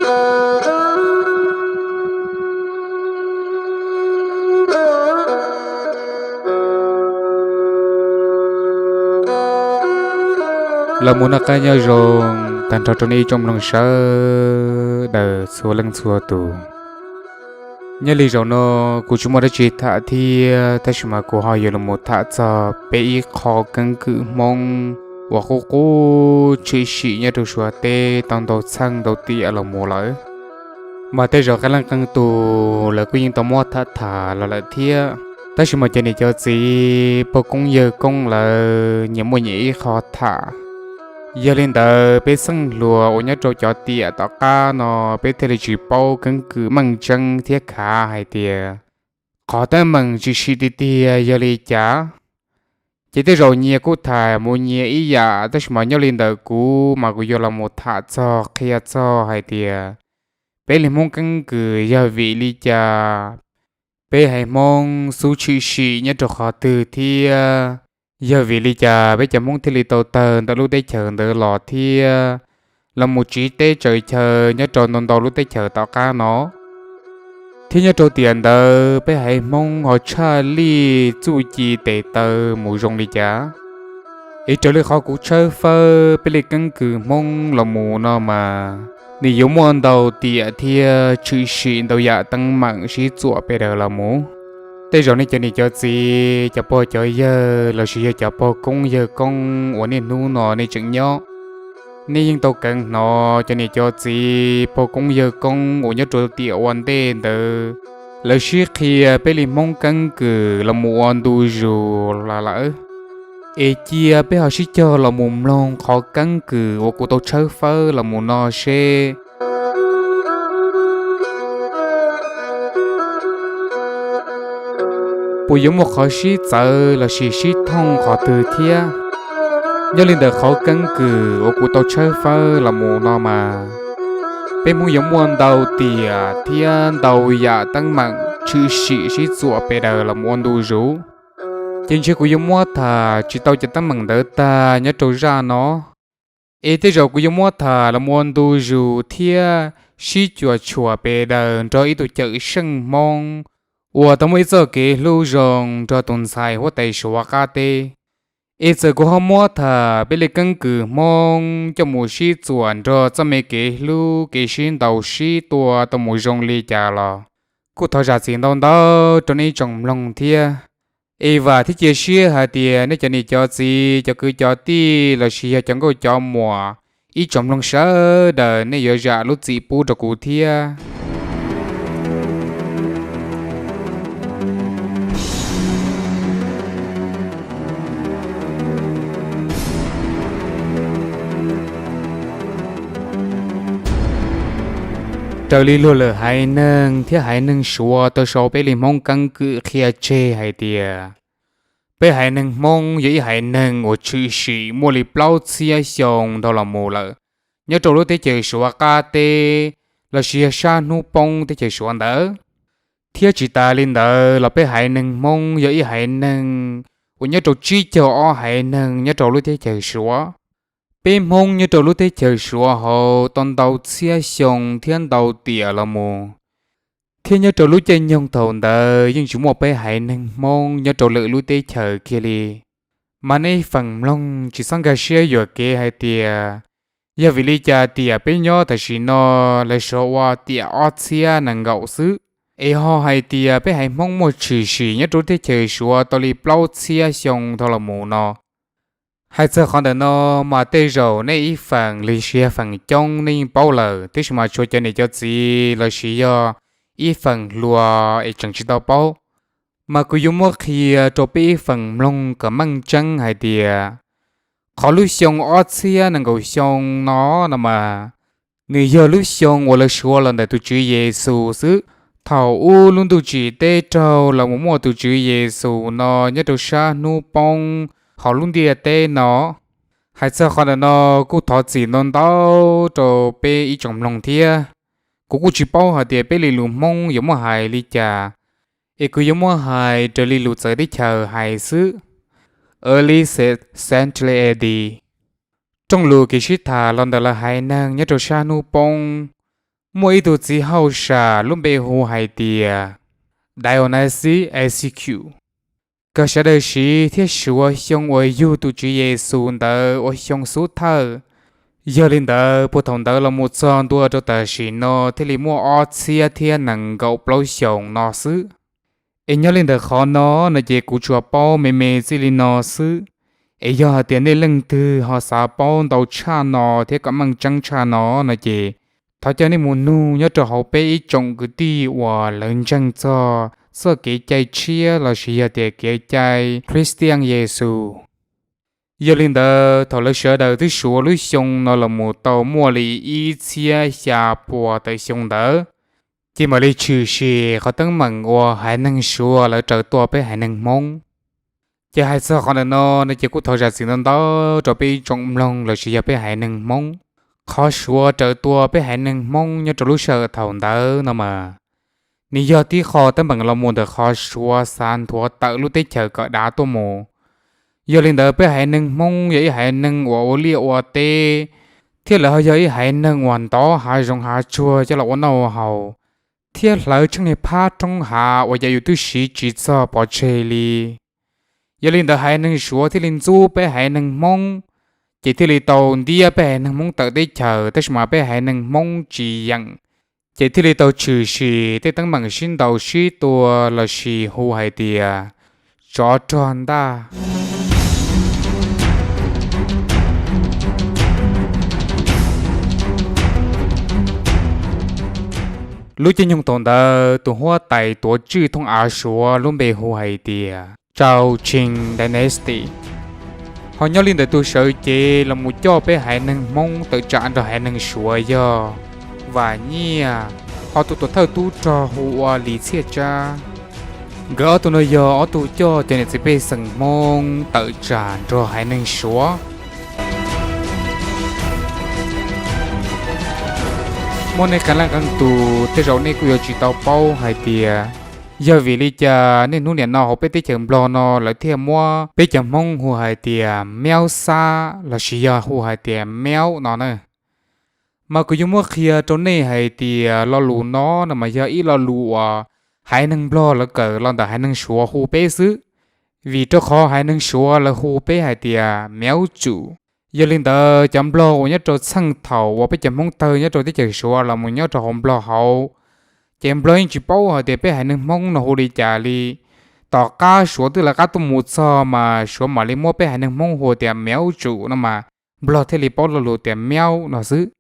Los mus noj qab nyob zoo tag nrho rau nej ib tsoom mloog sawv daws txhua leej txhua tus. Nyob li zaum no kuv tsis muaj dab tsi tham thiab, tab sis mas kuv ho yuav los mus tham txog peb ib qho keeb kwm Hmoob uas qub qub tshwm sim nyob rau Suav teb tau ntau txheej ntau tiam los mus lawm. Mas tej zaum qee leej qee tus lawv kuj yeej tau muab tham tham los lawm thiab, tab sis mas cov niam cov txiv pog koob yawg koob lawv nyias muaj nyias ib qho tham. Yog li ntawd peb xeeb hluas uas nyob rau cov tiam tom qab no peb thiaj li tsis paub keeb kwm meej tseeb thiab khav hais tias qhov teeb meem tshwm sim tiag tiag yog li cas. Ces tej zaum nyias kuj tham mus nyias ib yam, tab sis mas nyob li ntawm kuv mas kuv yuav los mus tham txog qhia txog hais tias peb li Hmoob keeb kwm yog vim li cas, peb haiv Hmoob xub tshwm sim nyob rau qhov twg thiab yog vim li cas peb cov Hmoob thiaj li tau tawg ntawm lub teb chaws ntawd los thiab los mus tsiv teb tsaws chaw nyob rau ntau ntau lub teb chaws tom qab no. Thiab nyob rau tiam ntawd peb haiv Hmoob ho tshaj lij txuj ci tes taw mus zoo li cas. Es raws li qhov kuv tshawb fawb peb li keeb kwm Hmoob los mus no mas nws yuav muaj ntau tiam thiab tshwm sim ntau yam teeb meem sib txuam pes daws los mus. Tej zaum nej cov niam cov txiv, cov pog cov yawg lossis yog cov pog koob yawg koob uas niaj hnub no nej tseem nyob, nej yeej tau kheev hnov cov niam cov txiv pog koob yawg koob uas nyob rau tiam ua ntej ntawd lawv sib qhia peb li Hmoob keeb kwm los mus ua ntu zus los lawm. Es cia peb ho sib cog los mus mloog qhov keeb kwm uas kuv tau tshawb fawb los mus no seb puas yuav muaj qhov sib txawv lossis sib thooj qhov twg thiab. Nyob li ntawm qhov keeb kwm uas kuv tau tshawb fawb los mus no mas peb Hmoob yuav muaj ntau tiam thiab ntau yam teeb meem tshwm sim sib txuam pes daws los mus ua ntu zus. Ces ntshe kuv yuav muab tham tsis tau cov teeb meem ntawd tag nyob rau zaj no. Es tej zaum kuv yuav muab tham los mus ua ntu zus thiab sib cuam tshuam pes daws nrog ib tug cawm seej Hmoob uas tau muaj ib txoj kev hlub zoo nrog tus ntxhais huab tais Suav qab teb. Es txawm kuv ho muab tham peb li keeb kwm Hmoob coj mus sib txuam nrog txoj me kev hlub kev sib ntaus sib tua tau mus zoo li cas los kuj thov zam txim ntau ntau rau nej ib tsoom mloog thiab. Es vam thiab cia siab hais tias nej cov niam cov txiv, cov kwv cov tij lossis yog cov nkauj cov muam, ib tsoom mloog sawv daws nej yuav zam lub txim pub rau kuv thiab. Raws li luag lwm haiv neeg thiab haiv neeg Suav tau sau peb li Hmoob keeb kwm qhia tseg hais tias peb haiv neeg Hmoob yog ib haiv neeg uas tshwm sim muaj li plaub txhiab xyoo dhau los mus lawm nyob rau lub teb chaws Suav qab teb lossis yog sab hnub poob teb chaws Suav ntawd. Thiab tsis tas li ntawd los peb haiv neeg Hmoob yog ib haiv neeg uas nyob rau tsib caug ob haiv neeg nyob rau lub teb chaws Suav. Peb Hmoob nyob rau lub teb chaws Suav hauv tau ntau txhiab xyoo thiab ntau tiam los mus, thiab nyob rau lub caij nyoog thaum ntawd yeej tsis muaj peb haiv neeg Hmoob nyob rau lwm lub teb chaws kiag li. Mas nej feem mloog tsis txhob nkag siab yuam kev hais tias yog vim li cas tiam peb nyob tam sim no lawv suav ua tiam ob txhiab nees nkaum xwb, es ho hais tias peb haiv Hmoob muaj tshwm sim nyob rau lub teb chaws Suav tau li plaub txhiab xyoo dhau los mus no. Hais txog qhov ntawm no mas tej zaum nej ib feem lossis yog feem coob nej yeej paub lawm, tiam sis mas tshuav cov niam cov txiv lossis yog ib feem hluas es tseem tsis tau paub. Mas kuv yuav muab qhia rau peb ib feem mloog kom meej tseeb hais tias qhov lub xyoo ob txhiab nees nkaum xyoo no no mas nws yog lub xyoo uas lawv suav los ntawm tus Tswv Yexus xwb. Thaum ub lub ntuj tsim teb raug los mus muaj tus Tswv Yexus no nyob rau sab hnub poob hauv lub ntiaj teb no. Hais txog qhov ntawm no kuj thov txim ntau ntau rau peb ib tsoom mloog thiab. Kuv kuj tsis paub hais tias peb li lus Hmoob yuav muab hais li cas, es kuv yuav muab hais raws li lus txawv teb chaws hais xwb. Early Century A D, rooj lus kev sib tham los ntawm lawv haiv neeg nyob rau sab hnub poob. Muaj ib tug txiv hauj sam lub npe hu hais tias Dionysius Exiguus, kawg sawv daws siv thiab suav xyoo uas yug tus Tswv Yexus ntawd ua xyoo xub thawj. Yog li ntawd puag thaum ntawd los mus txog ntua rau tam sim no thiaj li muaj ob txhiab thiab nees nkaum plaub xyoos no xwb. Es nyob li ntawm qhov no no ces kuv tsuas paub me me txij li no xwb. Es yog hais tias nej leej twg ho xav paub ntau tshaj no thiab kom meej tseeb tshaj no no ces thov coj nej mus nug nyob rau hauv peb ib tsoom kwv tij uas lawv ntseeg txog txoj kev cai tshiab lossis yog tias kev cai Christian Yexus. Yog li ntawd thaum lawv sawv daws twb suav lub xyoo no los mus tau muaj li ib txhiab xya pua tawm xyoo ntawd, ces mam li tshwm sim qhov teeb meem uas haiv neeg suav lawv raws tua peb haiv neeg Hmoob. Ces hais txog qhov ntawm no no ces kuj thov zam txim ntau ntau rau peb ib tsoom mloog lossis yog peb haiv neeg Hmoob. Qhov suav raws tua peb haiv neeg Hmoob nyob rau lub sij hawm thaum ntawd no mas, nws yog tib qho teeb meem los mus ntawm qhov suav xav nthuav tawm lub teb chaws kom dav tuaj mus. Yog li ntawd peb haiv neeg Hmoob yog ib haiv neeg uas ua liaj ua teb, thiab lawv ho yog ib haiv neeg uas ntov hav zoov hav tsuag coj los ua noj ua haus, thiab hlawv tsheej niag phab roob hav uas cas yus twb siv tsis txog pov tseg li. Yog li ntawd haiv neeg suav thiaj li ntxub peb haiv neeg Hmoob, ces thiaj li tau ntiab peb haiv neeg Hmoob tawm teb chaws, tab sis mas peb haiv neeg Hmoob tsis yeem, ces thiaj li tau tshwm sim tej teeb meem sib ntaus sib tua lossis hu hais tias tsov rog ntaj. Lub caij nyoog thaum ntawd tus huab tais tuav tswj thooj av suav lub npe hu hais tias Zhao Qing Dynasty. Ho nyob li ntawm tus sawv cev los mus coj peb haiv neeg Hmoob tawm tsam nrog haiv neeg suav yog Vam Nyiaj, ho tus tuam thawj tub rog hu ua Lis Txhiaj Tsab. Nkawd ob tug no yog ob tug coj cov niam txiv pej xeem Hmoob tawm tsam nrog haiv neeg suav. Muaj nej qee leej qee tus tej zaum nej kuj yuav tsis tau paub hais tias yog vim li cas niaj hnub niam no hauv peb teb chaws Nplog no lawv thiaj muab peb cov Hmoob hu hais tias Miaub Xab lossis yog hu hais tias Miaub no na. Mas kuv yuav muab qhia rau nej hais tias lo lus no no mas yog ib lo lus uas haiv neeg Nplog lawv kawm los ntawm haiv neeg suav hu peb xwb. Vim rau qhov haiv neeg suav lawv hu peb hais tias Miaub Tsum. Yog li ntawd cov Nplog uas nyob rau txheej thaum uas peb cov Hmoob tawg nyob rau teb chaws suav los mus nyob rau hauv Nplog hauv, ces Nplog yeej tsis paub hais tias peb haiv neeg Hmoob no hu li cas li. Tom qab suav twb lawv qab tuaj mus txog mas suav mam li muab peb haiv neeg Hmoob hu tias Miaub Tsum no mas Nplog thiaj li paub lo lus tias Miaub no xwb.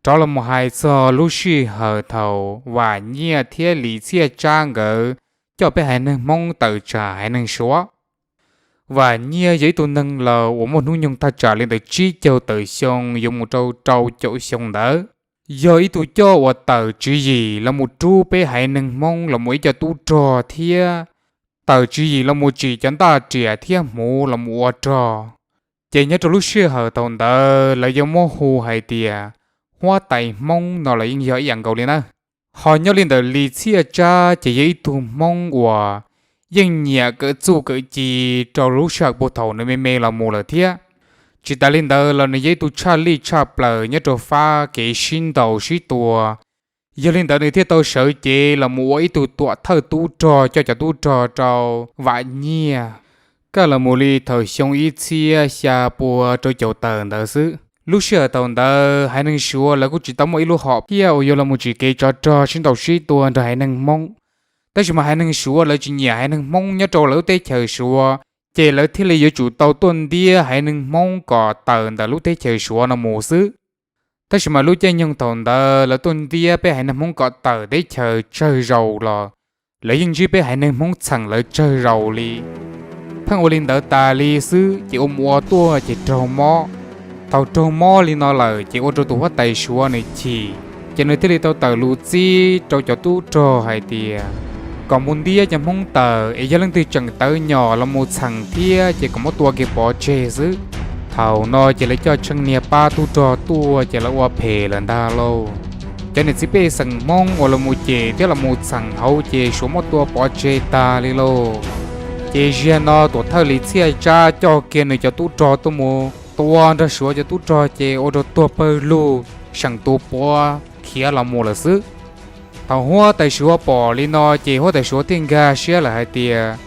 Rov los mus hais txog lub sij hawm thaum Vam Nyiaj thiab Lis Txhiaj Tsab nkawd coj peb haiv neeg Hmoob tawm tsam haiv neeg suav. Vam Nyiaj yog ib tug neeg laus uas muaj hnub nyoog thaj tsam li ntawm tsib caug tawm xyoo yuav mus rau rau caum xyoo ntawd, yog ib tug coj uas tawm tswv yim los mus rub peb haiv neeg Hmoob los mus ib co tub rog thiab tawm tswv yim los mus tsim cov ntaj riam thiab hmuv los mus ua rog. Ces nyob rau lub sij hawm thaum ntawd lawv yuav muab hu hais tias huab tais Hmoob no los yeej yog ib yam nkaus li na. Ho nyob li ntawm Lis Txhiaj Tsab ces yog ib tug Hmoob uas yeej nyiam kawm txuj kawm ci rau lub sij hawm puag thaum nws me me los mus lawm thiab. Tsis tas li ntawd los nws yog ib tug tshaj lij tshaj plaws nyob rau fab kev sib ntaus sib tua. Yog li ntawd nws thiaj tau sawv cev los mus ua ib tug tuam thawj tub rog coj cov tub rog rau Vam Nyiaj, kaj los mus li thaum xyoo ib txhiab xya pua rau caum tawm ntawd xwb. Lub sij hawm thaum ntawd haiv neeg suav lawv kuj tsis tau muaj ib lub hom phiaj uas yuav los mus tsim kev tsov rog sib ntaus sib tua nrog haiv neeg Hmoob. Tab sis mas haiv neeg suav lawv tsis nyiam haiv neeg Hmoob nyob rau lawv lub teb chaws suav, ces lawv thiaj li yuav tsum tau tuaj ntiab haiv neeg Hmoob kom tawm ntawm lub teb chaws suav no mus xwb. Tab sis mas lub caij nyoog thaum ntawd lawv tuaj ntiab peb haiv neeg Hmoob kom tawm teb chaws tsawg zaus los lawv yeej ntsib peb haiv neeg Hmoob txheem lawv tsawg zaus li. Pheej ua li ntawd tas li xwb ces ua mus ua tuaj ces raug mob. Thaum raug mob li no lawm ces ua rau tus huab tais suav nws chim, ces nws thiaj li tau tawm lus txib rau cov tub rog hais tias kom mus ntiab cov Hmoob tawm es yog leej twg tseem tawv nyom los mus txheem thiab ces kom muab tua kiag pov tseg xwb. Thaum no ces lawv coj tsheej niag pab tub rog tuaj ces lawv ua phem lawm ntag lauj. Cov niam txiv pej xeem Hmoob uas los mus cem thiab los mus txheem hauv ces suav muab tua pov tseg tag li lauj. Ces ziag no tuam thawj Lis Txhiaj Tsab coj kiag nws cov tub rog tuaj mus tua nrog suav cov tub rog ces ua rau tuag pawg lug, seem tus puav khiav los mus lawm xwb. Thaum huab tais suav pom li no ces huab tais suav thiaj nkag siab lawm hais tias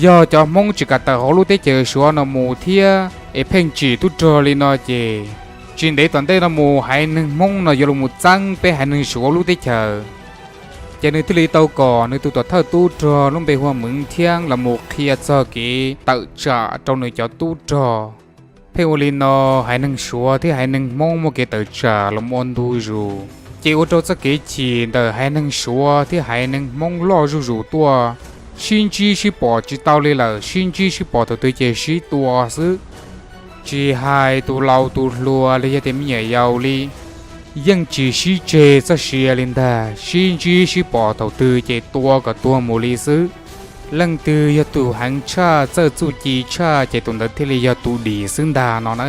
yog cov Hmoob tsis kam tawm hauv lub teb chaws suav no mus thiab es pheej tsim tub rog li no ces tsis ntev tom ntej no mus haiv neeg Hmoob no yuav los mus txeeb peb haiv neeg suav lub teb chaws. Ces nws thiaj li tau kom nws tus tuam thawj tub rog lub npe hu ua Mweev Thiab los mus qhia txog kev tawm tsam rau nws cov tub rog. Pheej ua li no, haiv neeg suav thiab haiv neeg Hmoob muaj kev tawm tsam los mus ua ntu zus, ces ua rau txoj kev chim ntawm haiv neeg suav thiab haiv neeg Hmoob loj zuj zus tuaj. Sib ntsib sib pom tsis tau li lawm, sib ntsib sib pom thaum twg ces sib tua xwb. Tsis hais tus laus tus hluas los yog tias me nyuam yaus li, yeej tsis sib tseg txoj sia li ntag, sib ntsib sib pom thaum twg ces tua kom tuag mus li xwb. Leej twg yog tus heev tshaj, txawj txuj ci tshaj ces tus ntawd thiaj li yog tus dim xwb ntag no na.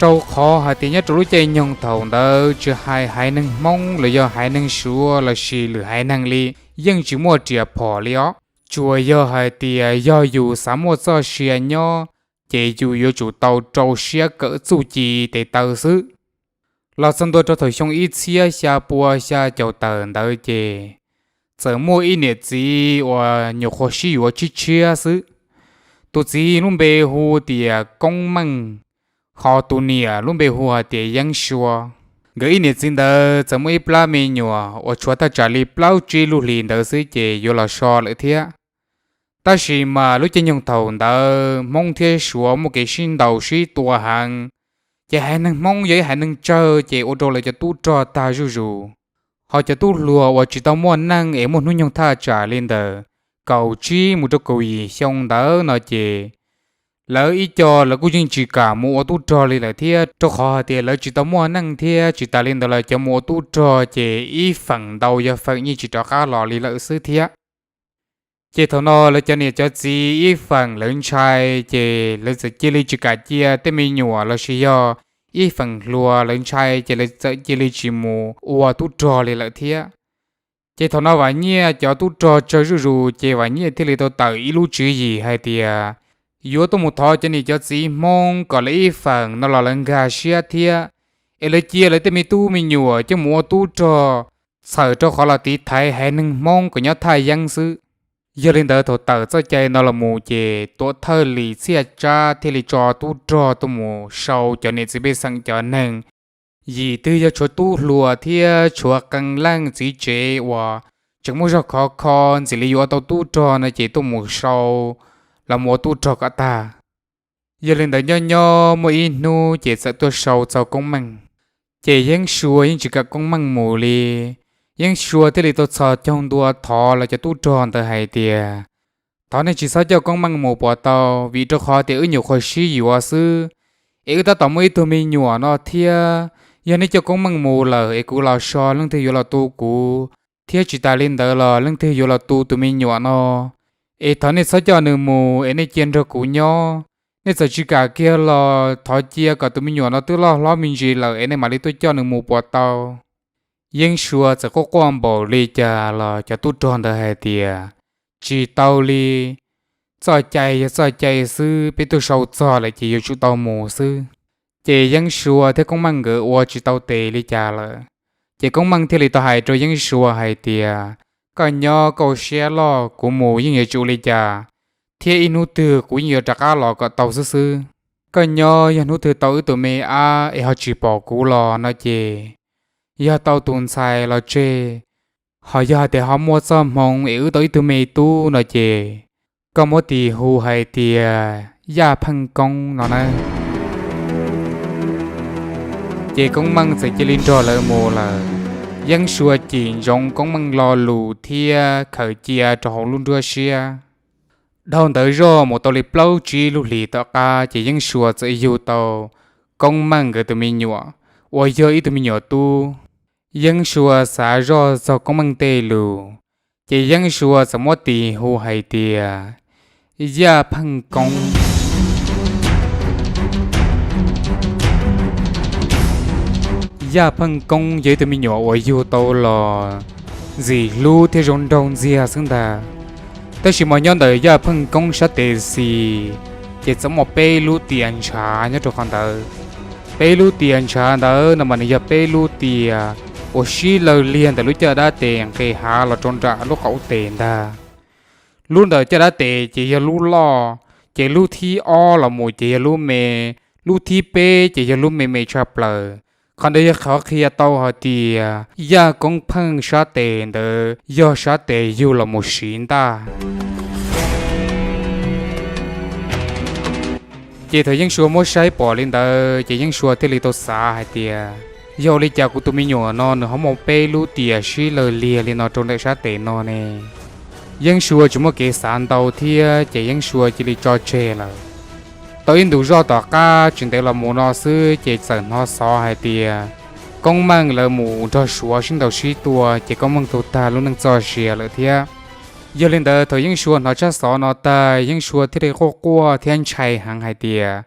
Rau qhov hais tias nyob rau lub caij nyoog thaum ntawd tsis hais haiv neeg Hmoob los yog haiv neeg suav lossis lwm haiv neeg li, yeej tsis muaj riam phom li os. Tsuas yog hais tias yog yus xav muaj txoj sia nyob, ces yus yuav tsum tau rau siab kawm txuj ci tes taw xwb. Los txog ntua rau thaum xyoo ib txhiab xya pua xya caum tawm ntawd ces txawm muaj ib niam txiv uas nyuam qhuav sib yuav tshiab tshiab xwb. Tus txiv lub npe hu tias Koob Meej, ho tus niam lub npe hu hais tias Yeeb Sua. Nkawd ib niam txiv ntawd txawm muaj ib plab me nyuam uas tshuav thaj tsam li plaub tsib lub hlis ntawd xwb ces yuav los so lawm thiab. Tab sis mas lub caij nyoog thaum ntawd Hmoob thiab Suav muaj kev sib ntaus sib tua heev, ces haiv neeg Hmoob yog ib haiv neeg tsawg ces ua rau lawv cov tub rog tag zuj zus. Ho cov tub hluas uas tsis tau muaj neej es muaj hnub nyoog thaj tsam li ntawm kaum tsib mus rau kaum yim xyoo ntawd no ces lawv ib co lawv kuj yeej tsis kam mus ua tub rog li lawm thiab, rau qhov hais tias lawv tsis tau muaj neej thiab tsis tas li ntawd los cov mus ua tub rog ces ib feem ntau yog feem yeej tsis rov qab los li lawm xwb thiab. Ces thaum no lawv cov niam cov txiv ib feem lawv ntshai, ces lawv txawm cia li tsis kam cia tej me nyuam lossis yog ib feem hluas lawv ntshai ces lawv txawm cia li tsis mus ua tub rog li lawm thiab. Ces thaum no Vam Nyiaj cov tub rog tsawg zuj zus, ces Vam Nyiaj thiaj li tau tawm ib lub tswv yim hais tias yuav tuaj mus thov cov niam cov txiv Hmoob kom lawv ib feem no los lawv nkag siab thiab, es lawv cia lawv tej me tub me nyuam coj mus ua tub rog, txhawm rau qhov los tiv thaiv haiv neeg Hmoob kom nyob thaj yeeb xwb. Yog li ntawd thaum tawm txoj cai no los mus ces tuam thawj Lis Txhiaj Tsab thiaj li tso tub rog tuaj mus sau cov niam txiv pej xeem cov neeg, yim twg yog tshuav tub hluas thiab tshuav qee leej txiv tsev uas tseem muaj zog khov kho ntxim li yuav tau tub rog no ces tuaj mus sau los mus ua tub rog kom tag. Yog li ntawd nyob nyob muaj ib hnub ces txawm tuaj sau txog Koob Meej. Ces Yeeb Sua yeej tsis kam Koob Meej mus li. Yeeb Sua thiaj li tau txhos caug ntua thov lawv cov tub rog ntawd hais tias, thov nej tsis txhob coj Koob Meej mus puas tau, vim rau qhov tias wb nyuam qhuav sib yuav xwb, es wb tab tom muaj ib tug me nyuam no thiab. Yog nej coj Koob Meej mus lawm es kuv los so leej twg yuav los tu kuv, thiab tsis tas li ntawd los leej twg yuav los tu tus me nyuam no. Es thov nej txhob coj nws mus es nej cia nrog kuv nyob. Nej txawm tsis kam kiag los thov cia kom tus me nyuam no twb loj hlob me ntsis lawm es nej mam li tuaj coj nws mus puas tau. Yeeb Sua txawm quaj quaj npaum li cas los cov tub rog ntawd hais tias, tsis tau li, txoj cai yog txoj cai xwb, peb tuaj sau txog lawm ces yuav tsum tau mus xwb. Ces Yeeb Sua thiab Koob Meej nkawd ua tsis tau tes li cas lawm, ces Koob Meej thiaj li tau hais rau Yeeb Sua hais tias, koj nyob koj ua siab loj, kuv mus yeej yuav tsis ua li cas, thiab ib hnub twg kuv yeej yuav rov qab los kom tau xwb xwb. Koj nyob yog hnub twg tau wb tus me ab es ho tsis pom kuv los no ces yog tau tus ntxhais los tseg, ho yog hais tias ho muaj txoj hmoo es wb tau ib tug me tub no ces koj muab tis hu hais tias Yaj Pheej Koob no na. Ces Koob Meej txawm cia li nrog lawv mus lawm. Yeeb Sua cim ntsoov Koob Meej lo lus thiab khaws cia rau hauv lub nruab siab. Dhau ntawd zoj mus tau li plaub tsib lub hlis tom qab ces Yeeb Sua txawm yug tau Koob Meej nkawd tus me nyuam, uas yog ib tug me nyuam tub. Yeeb Sua xav zoj txog Koob Meej tej lus, ces Yeeb Sua txawm muab tis hu hais tias Yaj Pheej Koob. Yaj Pheej Koob yog ib tug me nyuam uas yug tau los ntxim hlub thiab zoo nraug ntxiag xwb ntag. Tab sis mas nyob ntawm Yaj Pheej Koob sab tes xis, ces txawm muaj peb lub tias ntshav nyob rau qhov ntawd. Peb lub tias ntshav ntawd no mas nws yog peb lub tias uas sib law liag ntawm lub caj dab tes nqis hav los rau nram lub qaum tes ntag. Lub ntawm caj dab tes ces yog lub loj, ces lub thib ob los mus ces yog lub me, lub thib peb ces yog lub me me tshaj plaws. Qhov ntawd yog qhov qhia tau hais tias yaj koob pheej sab tes ntawd yog sab tes yug los mus siv ntaj. Ces thaum Yeeb Suav muab saib pom li ntawd ces Yeeb Suav thiaj li tau xav hais tias, yog ua li cas kuv tus me nyuam no nws ho muaj peb lub tiam sib law liag li no rau ntawm sab tes no ne? Yeeb Suav tsis muaj kev xav ntau thiab ces Yeeb Suav cia li tso tseg lawm. Tau ib ntus zoj tom qab tsis ntev los mus no xwb ces txawm hnov xov hais tias Koob Meej lawv mus nrog Suav sib ntaus sib tua ces Koob Meej tuag tag lub neej txoj sia lawm thiab. Yog li ntawd thaum Yeeb Suav hnov tshaj xov no tag Yeeb Suav thiaj li quaj quaj thiab ntshai heev hais tias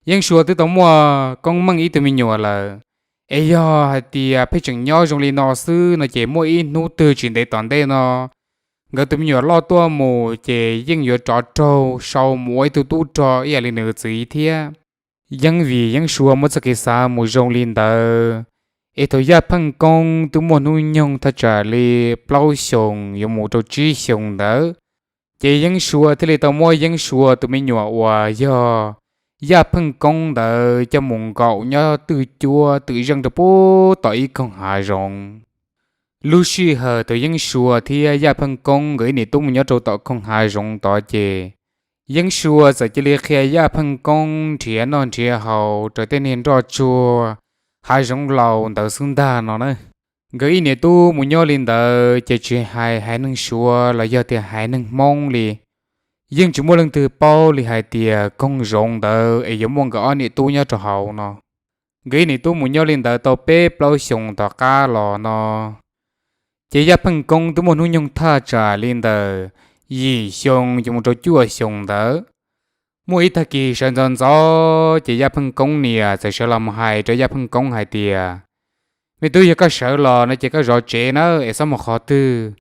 Yeeb Suav twb tau muaj Koob Meej ib tug me nyuam lawm, es yog hais tias pheej tseem nyob zoo li no xwb no ces muaj ib hnub twg tsis ntev tom ntej no nkawd tus me nyuam loj tuaj mus ces yeej yuav rov raug sau mus ua ib tug tub rog ib yam li nws txiv thiab. Yeeb vim Yeeb Suav muaj txoj kev xav mus zoo li ntawd, es thaum Yaj Pheej Koob twb muaj hnub nyoog thaj tsam li plaub xyoos yuav mus rau tsib xyoos ntawd, ces Yeeb Suav thiaj li tau muab Yeeb Suav tus me nyuam uas yog Yaj Pheej Koob ntawd coj mus nkaum nyob twj cuab twm zeej rau pub tom ib koog hav zoov. Lub sij hawm thaum Yeeb Suav thiab Yaj Pheej Koob nkawd ib niam tub mus nyob rau tom koog hav zoov tod ces Yeeb Suav txawm cia li qhia Yaj Pheej Koob nrhiav noj nrhiav haus raws tej niag nroj tsuag hav zoov laus ntawd xwb ntag no na. Nkawd ib niam tub mus nyob li ntawd ces tsis hais haiv neeg Suav los yog tias haiv neeg Hmoob li, yeej tsis muaj leej twg paub li hais tias koog zoov ntawd es yuav muaj nkawd ob niam tub nyob rau hauv no. Nkawd ib niam tub mus nyob li ntawd tau peb plaub xyoos tom qab los no, ces Yaj Pheej Koob twb muaj hnub nyoog thaj tsam li ntawm yim xyoo yuav mus rau cuaj xyoos ntawd. Muaj ib tag kis sawv ntxov ntxov ces Yaj Pheej Koob niam txawm sawv los mus hais rau Yaj Pheej Koob hais tias, me tub, yog koj sawv los no ces koj zov tsev na es txhob mus qhov twg,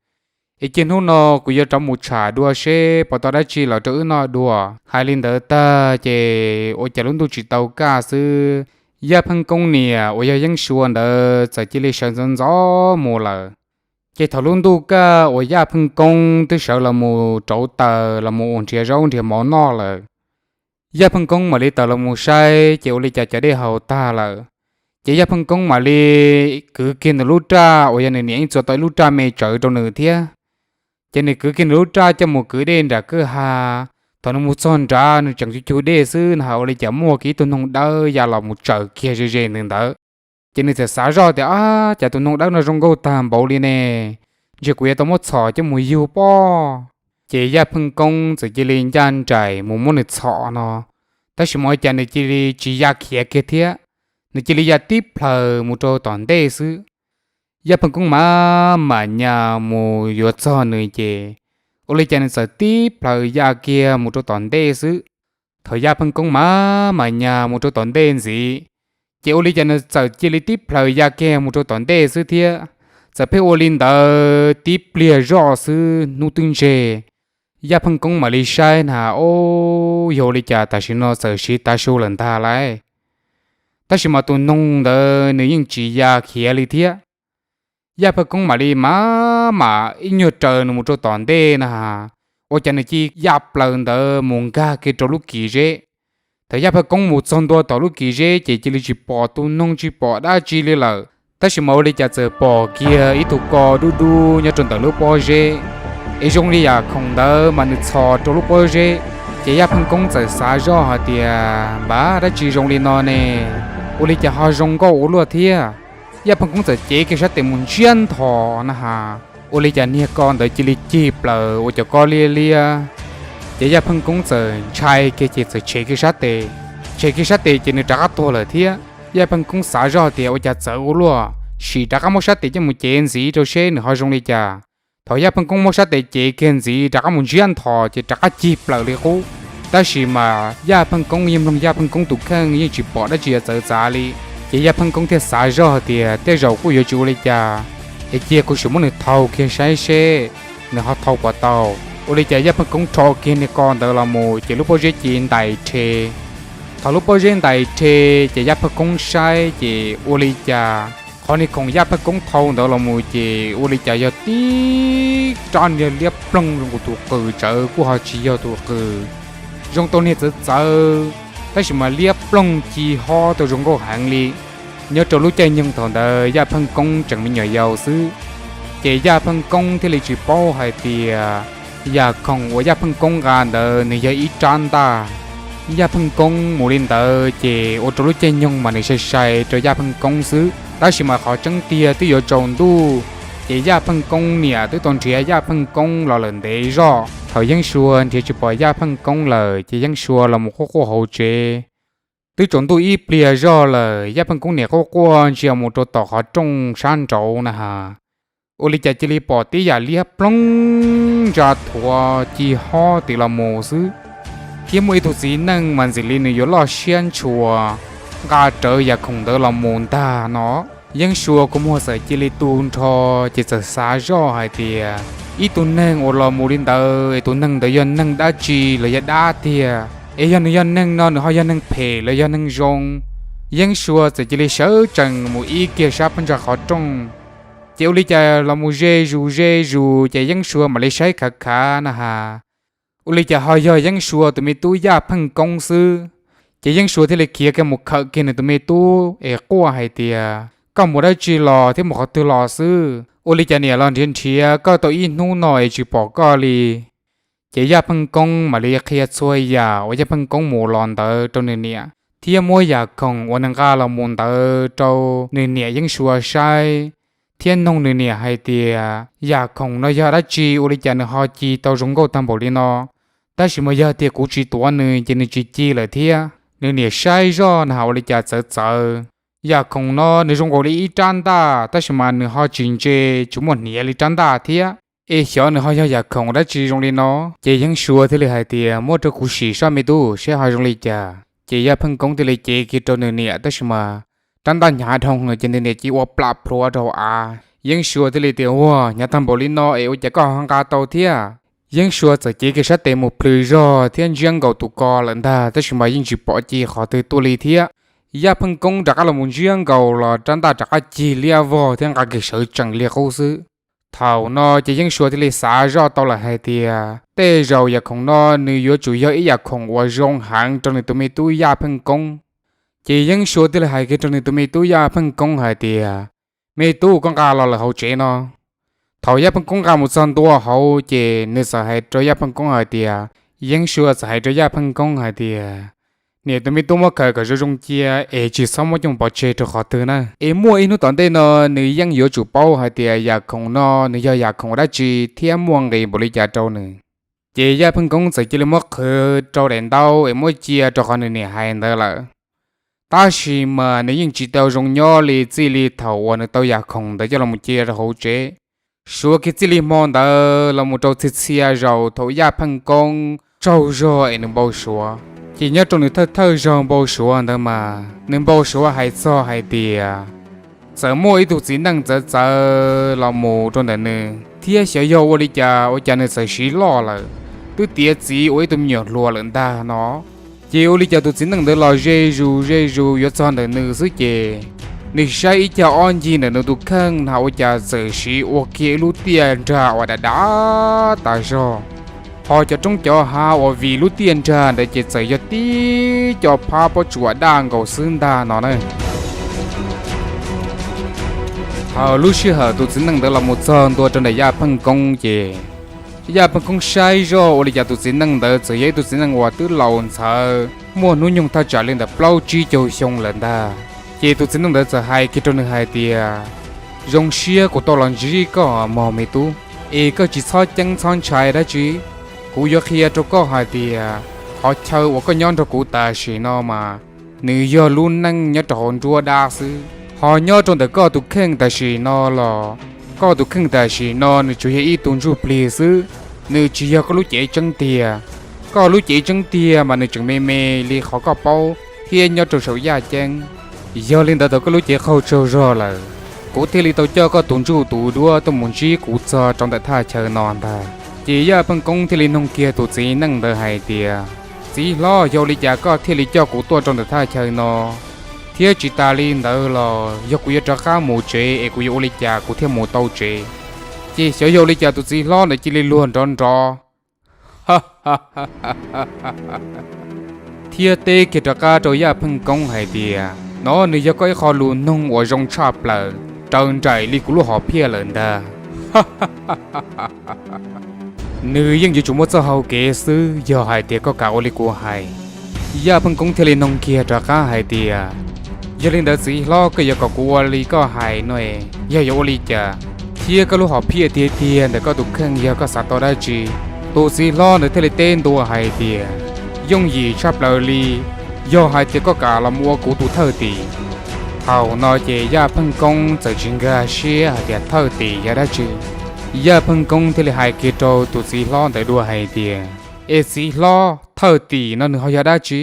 es cia hnub no kuv yuav rov mus tsham dua seb puas tau dab tsi los rau wb noj dua. Hais li ntawd tag ces ua cas lub ntuj tsis tau kaj xwb, Yaj Pheej Koob niam uas yog Yeeb Suav ntawd txawm cia li sawv ntxov ntxov mus lawm. Ces thaum lub ntuj kaj uas Yaj Pheej Koob twb sawv los mus rauv taws los mus ua nrhiav zaub nrhiav mov noj lawm, Yaj Pheej Koob mam li tawm los mus saib ces ua li cas cov dej haus tag lawm. Ces Yaj Pheej Koob mam li kwv kiag nws lub raj uas yog nws niam yeej txua tau ib lub raj me tsawv rau nws thiab. Ces nws kwv kiag nws lub raj coj mus kwv dej nram kwj ha. Thaum nws mus txog nrad nws tseem cug cug dej xwb na has ua li cas muaj kiag ib tug noog dawb ya los mus tsaws kiag ze ze nws ntawd. Ces nws txawm xav zoj tias, ab, cas tus noog dawb no zoo nkauj tag npaum li ne, ntshe kuv yuav tau muab txhom coj mus yug pob. Ces Yaj Pheej Koob txawm cia li ncaj nraim mus muab nws txhom no, tab sis mas ua cas nws cia li tsis ya khiav kiag thiab, nws cia li ya tib plaws mus rau tom ntej xwb. Yaj Pheej Koob mam mam nyas mus yuav txog nws ces ua li cas nws txawm tib plaws ya kiag mus rau tom ntej xwb. Thaum Yaj Pheej Koob mam mam nyas mus rau tom ntej ntxiv, ces ua li cas nws txawm cia li tib plaws ya kiag mus rau tom ntej xwb thiab. Txawm pheej ua li ntawd tib pliag zoj xwb hnub twb ntseg. Yaj Pheej Koob mam li saib na, o, yog ua li cas tam sim no txawm siv tav su lawm ntag lauj. Tab sis mas tus noog ntawd nws yeej tsis ya khiav li thiab. Yaj Pheej Koob mam li mam mam ib nyuag raws nws mus rau tom ntej na, ua cas nws cia ya plaws ntawd mus nkag kiag rau lub kis zeb. Thaum Yaj Pheej Koob mus txog ntua tom lub kis zeb ces cia li tsis pom tus noog tsis pom dab tsi li lawm, tab sis mas ua li cas txawm pom kiag ib tug ko dub dub nyob rau ntawm lub pob zeb, es zoo li yam khoom ntawd mas nws txhos rau lub pob zeb. Ces Yaj Pheej Koob txawm xav zoj hais tias, npam, dab tsi zoo li no ne, ua li cas ho zoo nkauj ua luaj thiab. Yaj Pheej Koob txawm cev kiag sab tes mus ntsiab nthos na has, ua li cas niag ko ntawd cia li cig plaws ua cov ko liab liab. Ces Yaj Pheej Koob txawm ntshai kiag ces txawm tshem kiag sab tes, tshem kiag sab tes ces nws rov qab tuag lawm thiab. Yaj Pheej Koob xav zoj tias ua cas txawv ua luaj, sim rov qab muab sab tes coj mus cev ntxiv rau seb nws ho zoo li cas. Thaum Yaj Pheej Koob muab sab tes cev kiag ntxiv rov qab mus ntsiab nthos ces rov qab cig plaws li qub. Tab sis mas Yaj Pheej Koob yeej mloog Yaj Pheej Koob tus kheej yeej tsis pom dab tsi yuav txawv txav li. Ces Yaj Pheej Koob thiaj xav zoj hais tias tej zaum kuj yuav tsis ua li cas, es cia kuv sim muab nws thau kiag saib seb nws ho thau puas tau. Ua li cas Yaj Pheej Koob rho kiag niag ko ntawd los mus ces lub pob zeb cia ntais rhe. Thaum lub pob zeb ntais rhe ces Yaj Pheej Koob saib ces ua li cas Qhov niag khoom Yaj Pheej Koob thau ntawd los mus ces ua li cas yog tib rab niag liab ploog zoo nkaus tus qws, txawm kuj ho tsis yog tus qws, zoo tau niag txawv txawv, tab sis mas liab ploog ci hob tau zoo nkauj heev li. Nyob rau lub caij nyoog thaum ntawd Yaj Pheej Koob tseem me nyuam yaus xwb, ces Yaj Pheej Koob thiaj li tsis paub hais tias yam khoom uas Yaj Pheej Koob nqa ntawd nws yog ib rab ntaj. Yaj Pheej Koob mus li ntawd ces ua rau lub caij nyoog mas nws sai sai rau Yaj Pheej Koob xwb, tab sis mas qhov tseeb tiag twb yuav tsaus ntuj, ces Yaj Pheej Koob niam twb tau nrhiav Yaj Pheej Koob los lawm ntev zog. Thaum Yeeb Suas nrhiav tsis pom Yaj Pheej Koob lawm ces Yeeb Suas los mus quaj quaj hauv tsev. Twb tsaus ntuj ib pliag zog lawm, Yaj Pheej Koob niam quaj quaj ntsia mus rau tom qhov rooj sab nraud na has, ua li cas cia li pom tib yam liab ploog ntsa thuav ci hob tim los mus xwb, thiab muaj ib tug txiv neej mas ntxim li nws yuav loj siab ntshua nqa rawv yam khoom ntawd los mus ntag no. Yeeb Suas kua muag txawm cia li tu nrho, ces txawm xav zoj hais tias ib tug neeg uas los mus li ntawd es tus neeg ntawd yog neeg dab tsi los yog dab tiag, es yog nws yog neeg no nws ho yog neeg phem los yog neeg zoo. Yeeb Suas txawm cia li sawv tsees mus ib kiag sab phab ntsa qhov rooj, ces ua li cas los mus ze zus ze zus ces Yeeb Suas mam li saib khav khav na has, ua li cas ho yog Yeeb Suas tus me tub Yaj Pheej Koob xwb. Ces Yeeb Suas thiaj li khiav kiag mus khawm kiag nws tus me tub es quaj hais tias, koj mus dab tsi los thiab mus qhov twg los xwb? Ua li cas niam los nrhiav nrhiav koj tau ib hnub no es tsis pom koj li? Ces Yaj Pheej Koob mam li qhia txhua yam uas Yaj Pheej Koob mus los ntawd rau nws niam, thiab muab yam khoom uas nws nqa los mus ntawd rau nws niam Yeeb Suas saib, thiab noog nws niam hais tias yam khoom no yog dab tsi ua li cas nws ho ci tau zoo nkauj tag npaum li no. Tab sis mas yog tias kuv tsis tuav nws ces nws tsis ci lawm thiab. Nws niam saib zoj na has ua li cas txawv txawv. Yam khoom no nws zoo nkaus li ib rab ntaj tab sis mas nws ho tsis ntse, tsis muaj hniav li rab ntaj thiab. Es xyov nws ho yog yam khoom dab tsi zoo li no. Ces Yeeb Suas thiaj li hais tias, muab rau kuv sim saib me tub, saib ho zoo li cas. Ces Yaj Pheej Koob thiaj li cev kiag rau nws niam tab sis mas rab ntaj hnyav dhau lawm ces nws niam cia li ua plam plhuav rau av. Yeeb Suas thiaj li tias, ua hnyav tag npaum li no es ua cas koj ho nqa tau thiab? Yeeb Suas txawm cev kiag sab tes mus plhws zog thiab ntsiab nkaus tus ko lawm ntag tab sis mas yeej tsis pom ci qhov twg tuaj li thiab. Yaj Pheej Koob rov qab los mus ntsiab nkaus los rab ntaj rov qab cig liab vog thiab nqa kiag sawv tsees li qub xwb. Thaum no ces Yeeb Suas thiaj li xav zoj tau lawm hais tias tej zaum yam khoom no nws yuav tsum yog ib yam khoom uas zoo heev rau nws tus me tub Yaj Pheej Koob. Ces Yeeb Suas thiaj li hais kiag rau nws tus me tub Yaj Pheej Koob hais tias, me tub, koj nqa los lawm hauv tsev no. Thaum Yaj Pheej Koob nqa mus txog ntua hauv ces nws txawm hais rau Yaj Pheej Koob hais tias, Yeeb Suas txawm hais rau Yaj Pheej Koob hais tias, niam tus me tub muab khaws kom zoo zoo cia es tsis txhob muab coj pov tseg rau qhov twg na. Es muaj ib hnub tom ntej no nws yeej yuav tsum paub hais tias yam khoom no nws yog yam khoom dab tsi thiab muaj nqis npaum li cas rau nws. Ces Yaj Pheej Koob txawm cia li muab qhwv rau daim ntaub es muab cia rau qhov nws niam hais ntawd lawm. Tab sis mas nws yeej tsis tau zoo nyob li txij li thaum uas nws tau yam khoom ntawd coj los cia rau hauv tsev. Suav kiag txij li hmo ntawd los mus rau txhia txhia zaus thaum Yaj Pheej Koob tsaug zog es nws npau suav, ces nyob rau nws thawj thawj zaug npau suav ntawd mas nws npau suav hais txog hais tias txawm muaj ib tug txiv neej txawv txawv los mus rau ntawm nws thiab xyov yog ua li cas ua cas nws txawm siv loj lawm, twb tiav txiv ua ib tug me nyuam hluas lawm ntag no. Ces ua li cas tus txiv neej ntawd los ze zus ze zus yuav txog ntawm nws xwb ces nws saib ib cag ob ncig ntawm nws tus kheej na ua cas txawm siv ua kiag ib lub tiaj nrag uas dav dav tas zog. Ho cov roob cov hav uas vim lub tiaj nrag ntawd ces txawm yog tib co phab pob tsuas daj nkaus xwb ntag no na. Thaum lub sij hawm tus txiv neej ntawd los mus txog ntua rau ntawm Yaj Pheej Koob ces Yaj Pheej Koob saib zoj ua li cas tus txiv neej ntawd txawm yog ib tug txiv neej uas twb laus ntxhawv muaj hnub nyoog thaj tsam li ntawm plaub tsib caug xyoo lawm ntag. Ces tus txiv neej ntawd txawm hais kiag rau nws hais tias, zoo siab kuv tau los ntsib koj mog me tub, es koj tsis txhob ceeb txhob ntshai dab tsi. Kuv yuav qhia rau koj hais tias qhov chaw uas koj nyob nrog kuv tam sim no mas nws yog lub neej nyob rau hauv nruab dab xwb, ho nyob rau ntawm koj tus kheej tam sim no los koj tus kheej tam sim no nws tsuas yog ib tug ntsuj plig xwb, nws tsis yog koj lub cev tseeb tiag. Koj lub cev tseeb tiag mas nws tseem me me li qhov koj paub thiab nyob rau saum yaj ceeb. Yog li ntawd thaum koj lub cev qaug tsaug zog lawm, kuv thiaj li tau coj koj tus ntsuj tus duab tuaj mus ntsib kuv txog rau ntawm thaj chaw no ntag. Ces Yaj Pheej Koob thiaj li nug kiag tus txiv neej ntawd hais tias, txiv hlob, yog li cas koj thiaj li coj kuv tuaj rau ntawm thaj chaw no? Thiab tsis tas li ntawd los yog kuv yuav rov qab mus tsev es kuv yuav ua li cas kuv thiaj mus tau tsev? Ces xyov yog ua li cas tus txiv hlob ntawd cia li luag nrov nrov thiab teb kiag rov qab rau Yaj Pheej Koob hais tias, no nws yog koj ib qho lus noog uas zoo tshaj plaws, raws nraim li kuv lub hom phiaj lawm ntag. Nws yeej yuav tsum muaj txoj hau kev xwb yog hais tias koj kam ua li kuv hais. Yaj Pheej Koob thiaj li noog kiag rov qab hais tias, yog li ntawd txiv hlob, koj yuav kom kuv ua li koj hais no, yog yuav ua li cas? Thiab koj lub hom phiaj tiag tiag ntawm koj tus kheej yog koj xav tau dab tsi? Tus txiv hlob ntawd thiaj li teb ntua hais tias, yooj yim tshaj plaws li, yog hais tias koj kam los mus ua kuv tus thawj tim. Thaum no ces Yaj Pheej Koob txawm tsis nkag siab hais tias thawj tim yog dab tsi. Yaj Pheej Koob thiaj li hais kiag rau tus txiv hlob ntawd dua hais tias, es txiv hlob, thawj tim no nws ho yog dab tsi?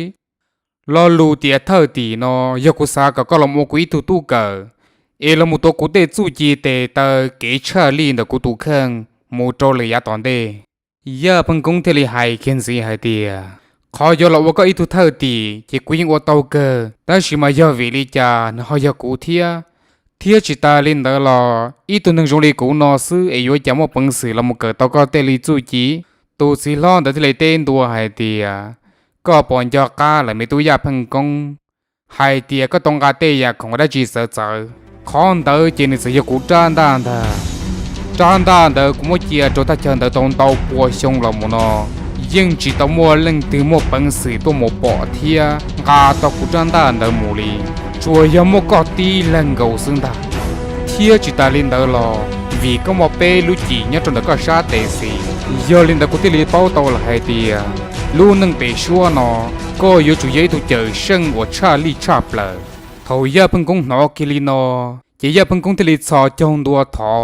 Lo lus tias thawj tim no yog kuv xav kom koj los ua kuv ib tug tub kawm, es los mus tuav kuv tej txuj ci tes taw kev tshaj lij ntawm kuv tus kheej mus rau lawm yav tom ntej. Yaj Pheej Koob thiaj li hais kiag ntxiv hais tias, qhov yuav los ua koj ib tug thawj tim ces kuv yeej ua tau kawg, tab sis mas yog vim li cas nws ho yog kuv thiab? Thiab tsis tas li ntawd los ib tug neeg zoo li kuv no xwb es yuav cas muaj peev xwm los mus kawm tau koj tej li txuj ci? Tus txiv hlob ntawd thiaj li teb ntua hais tias, koj puas nco qab lawm me tub Yaj Pheej Koob, hais tias koj tau nqa tej yam khoom dab tsi txawv txawv? Qhov ntawd ces nws txawm yog kuv rab ntaj ntag. Rab ntaj ntawd kuv muab cia rau thaj chaw ntawd tau ntau pua xyoo los mus no, yeej tsis tau muaj leej twg muaj peev xwm tuaj mus pom thiab nqa tau kuv rab ntaj ntawd mus li, tsuas yog muaj koj tib leeg nkaus xwb ntag. Thiab tsis tas li ntawd los vim koj muaj peb lub cim nyob rau ntawm koj sab tes xis, yog li ntawd kuv thiaj li paub tau lawm hais tias lub neej pem suab no koj yuav tsum yog ib tug cawm seej uas tshaj lij tshaj plaws. Thaum Yaj Pheej Koob hnov kiag li no, ces Yaj Pheej Koob thiaj li txhos caug ntua thov